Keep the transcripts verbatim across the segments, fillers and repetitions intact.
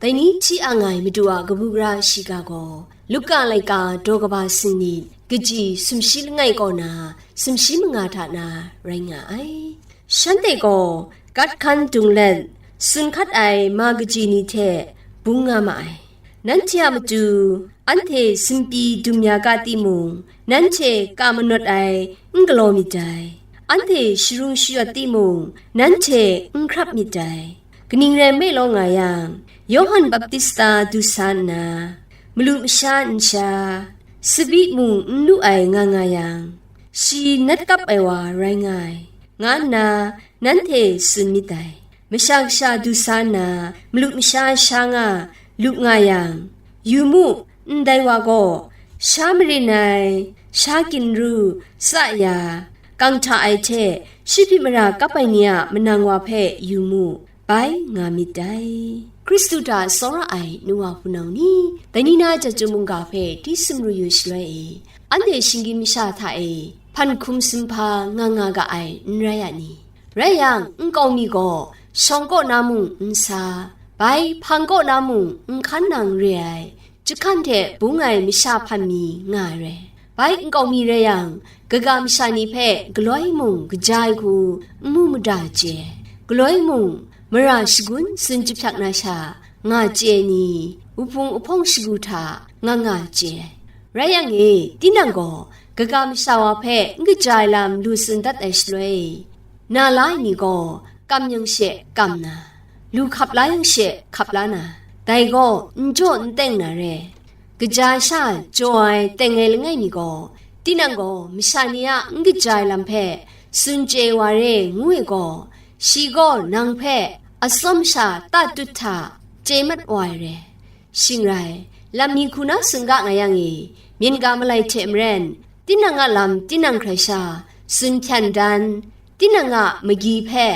Dai ni hti ang ai Madu a kabu gara shiga gaw, Luka laika daw kaba sanit, kaji sumshi langai kaw na, sumshi manga hta na rai nga ai. Shanhte gaw gat hkan dung let, sun hkat ai ma kaji ni hte bung nga ma ai. Nanhte a matu, anhte sumpi dum ya ga timung, nanhte ka manawt ai n galaw myit dai. Anhte sharung shayawt timung, nanhte n hkrap myit dai. Kaning rai nme law nga yang, Yawhan Baptista du sa nna, malu masha nsha, tsabyi mung n lu ai nga nga yang, shi nat kap ai wa rai nga ai, nga nna nanhte tsun myit dai. Masha Kasha du sa nna, malu masha sha nga lu nga yang, yu mu, ndai wa gaw sha marin ai, sha ginru, tsa ya, kang hta ai hte shi hpyi mara kap ai ni a manang wa hpe yu mu, bai nga myit dai. Hkristu hta tsawra ai nu wa hpunau ni, dai ni na chyeju mungga hpe di sumru yu shaloi e, anhte shinggyim masha hta e hpan hkum sumhpa nga nga ga ai n rai a ni? Rai yang, nkau mi gaw shawng kaw na mung n sa, bai hpang kaw na mung n hkan nang re ai, jahkan hte bung ai masha hpan mi nga ai rai. Bai nkau mi rai yang, kaga masha ni hpe galoi mung kaja ai hku n mu mada chye ai, galoi mung mara shagun tsun jahpyak na sha nga chye ai ni, wuphung wuhpawng shagu hta nga nga chye ai. Rai yang e, tinang gaw kaga masha wa hpe n kaja ai lam lu tsun dat ai shaloi, na la ai ni gaw kam yang she kam na, lu hkap la yang she hkap la na, dai gaw n jaw n teng na re. Kaja sha jaw ai teng ai langai mi gaw, tinang gaw masha ni a n kaja ai lam hpe tsun chye wa re ngu ai gaw, shi gaw nang hpe atsawm sha tatut hta chye mat wa ai re. Shing rai, lam ni hku na tsun ga nga yang e, myin ga malai hte maren, tinang a lam tinang hkrai sha tsun hpyan dan, tinang a magyi hpe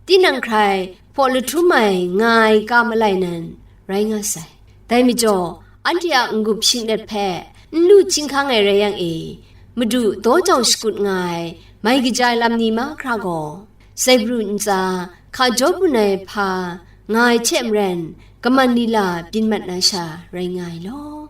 tinang hkrai hpaw lahtum ai nga ai ga malai nan rai nga sai. Dai majaw, anhte a n-gup shinglet hpe n lu chyinghkang ai rai yang e, Madu daw jau shakut nga ai mai kaja ai lam ni mahkra gaw, zaibru ntsa, hka jaw bun ai hpa nga ai hte maren, kaman lila byin mat na sha rai nga ai law.